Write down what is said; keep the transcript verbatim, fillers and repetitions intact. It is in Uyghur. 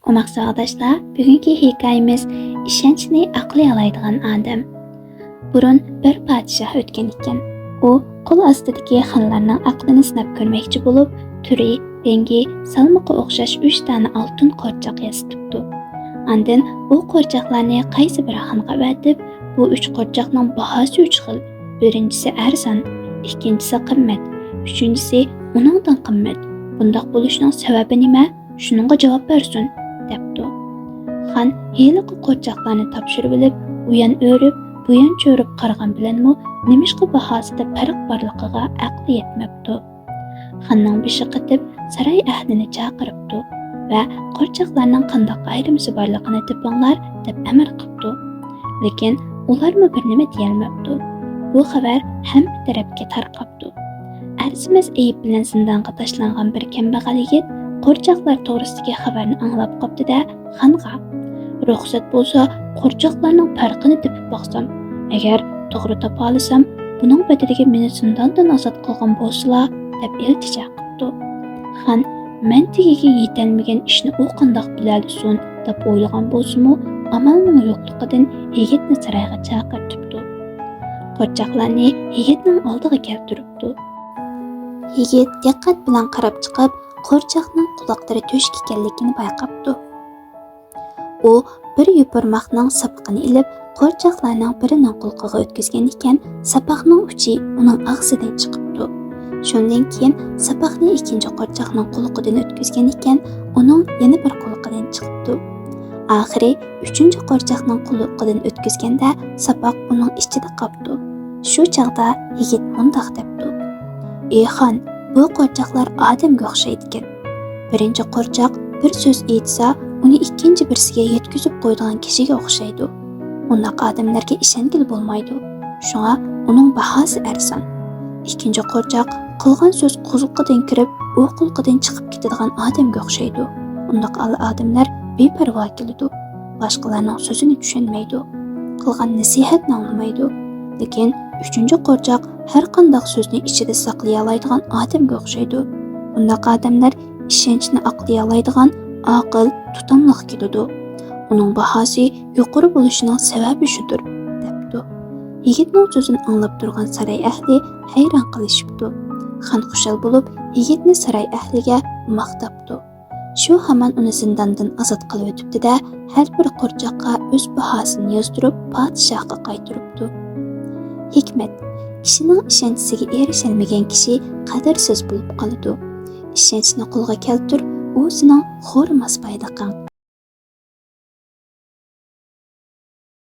ئوماق ساۋاقداشلار، بۈگۈنكى ھېكايىمىز ئىشەنچنى ئاقلىيالايدىغان ئادەم. بۇرۇن بىر پادىشاھ ئۆتكەن ئىكەن. ئۇ قول ئاستىدىكى خانلارنىڭ ئەقلىنى سىناپ كۆرمەكچى بولۇپ، تۈرى، رەڭگى، سالمىقى ئوخشاش ئۈچ دانە ئالتۇن قورچاق ياسىتىپتۇ. ئاندىن ئۇ قورچاقلارنى قايسى بىر خانغا ئەۋەتىپ، بۇ ئۈچ قورچاقنىڭ باھاسى ئۈچ خىل. بىرىنچىسى ئەرزان، ئىككىنچىسى قىممەت، ئۈچىنچىسى ئۇنىڭدىن قىممەت. بۇنداق بولۇشنىڭ سەۋەبى نېمە؟ شۇنىڭغا جاۋاب بەرسۇن، دەپتۇ. خان ھېلىقى قورچاقلارنى تاپشۇرۇۋېلىپ، ئۇيان ئۆرۈپ، بۇيان چۆرۈپ قارىغان بىلەنمۇ، نېمىشقا باھاسىدا پەرق بارلىقىغا ئەقلى يەتمەپتۇ. خاننىڭ بېشى قېتىپ، ساراي ئەھلىنى چاقىرىپتۇ ۋە قورچاقلارنىڭ قانداق ئايرىمىسى بارلىقىنى تېپىڭلار، دەپ ئەمىر قىپتۇ. لېكىن ئۇلارمۇ بىر نېمە دېيەلمەپتۇ. بۇ خەۋەر ھەممە تەرەپكە تارقاپتۇ. ئەرزىمەس ئەيىب بىلەن زىندانغا تاشلانغان بىر كەمبەغەل يىگىت قورچاقلار توغرىسىدىكى خەۋەرنى ئاڭلاپ قاپتۇ-دە، خانغا، «رۇخسەت بولسا، قورچاقلارنىڭ پەرقىنى تېپىپ باقسام، ئەگەر توغرا تاپالىسام، بۇنىڭ بەدىلىگە مېنى زىنداندىن ئازاد قىلغان بولسىلا»، دەپ ئىلتىجا قىپتۇ. خان، «مەن تېگىگە يېتەلمىگەن ئىشنى ئۇ قانداق بىلەلىسۇن؟» دەپ ئويلىغان بولسىمۇ، ئامالنىڭ يوقلۇقىدىن يىگىتنى سارايغا چاقىرتىپتۇ. قورچاقلارنى يىگىتنىڭ ئالدىغا كەلتۈرۈپتۇ. يىگىت دىققەت بىلەن قاراپ چىقىپ، قورچاقنىڭ قۇلاقلىرى تۆشۈك ئىكەنلىكىنى بايقاپتۇ. ئۇ بىر يوپۇرماقنىڭ ساپىقىنى ئېلىپ، قورچاقلارنىڭ بىرىنىڭ قۇلىقىغا ئۆتكۈزگەن ئىكەن، ساپاقنىڭ ئۇچى ئۇنىڭ ئاغزىدىن چىقىپتۇ. شۇندىن كېيىن ساپاقنى ئىككىنچى قورچاقنىڭ قۇلىقىدىن ئۆتكۈزگەن ئىكەن، ئۇنىڭ يەنە بىر قۇلىقىدىن چىقىپتۇ. ئاخىرى ئۈچىنچى قورچاقنىڭ قۇلىقىدىن ئۆتكۈزگەندە، ساپاق ئۇنىڭ ئىچىدە قاپتۇ. شۇ چاغدا يىگىت مۇنداق دەپتۇ: «ئى خان، بۇ قورچاقلار ئادەمگە ئوخشايدىكەن. بىرىنچى قورچاق بىر سۆز ئېيتسا، ئۇنى ئىككىنچى بىرسىگە يەتكۈزۈپ قويىدىغان كىشىگە ئوخشايدۇ. ئۇنداق ئادەملەرگە ئىشەنگىلى بولمايدۇ. شۇڭا ئۇنىڭ باھاسى ئەرزان. ئىككىنچى قورچاق قىلغان سۆز قۇلىقىدىن كىرىپ، ئۇ قۇلىقىدىن چىقىپ كېتىدىغان ئادەمگە ئوخشايدۇ. ئۇنداق ئادەملەر بىپەرۋا كېلىدۇ. باشقىلارنىڭ سۆزىنى چۈشەنمەيدۇ. قىلغان نەسىھەتنى ئاڭلىمايدۇ. لېكىن ئۈچىنچى قورچاق ھەر قانداق سۆزنى ئىچىدە ساقلىيالايدىغان ئادەمگە ئوخشايدۇ. بۇنداق ئادەملەر ئىشەنچنى ئاقلىيالايدىغان ئاقىل، تۇتاملىق كېلىدۇ. ئۇنىڭ باھاسى يۇقىرى بولۇشىنىڭ سەۋەبى شۇدۇر»، دەپتۇ. يىگىتنىڭ سۆزىنى ئاڭلاپ تۇرغان ساراي ئەھلى ھەيران قېلىشىپتۇ. خان خۇشال بولۇپ، يىگىتنى ساراي ئەھلىگە ماختاپتۇ. شۇ ھامان ئۇنى زىنداندىن ئازاد قىلىۋېتىپتۇ-دە، ھەر بىر قورچاققا ئۆز باھاسىنى يازدۇرۇپ، پادىشاھقا قايتۇرۇپتۇ. ھېكمەت: كىشىنىڭ ئىشەنچىسىگە ئېرىشەلمىگەن كىشى قەدىرسىز بولۇپ قالىدۇ. ئىشەنچنى قولغا كەلتۈر، ئۇ سېنىڭ خورىماس بايلىقىڭ.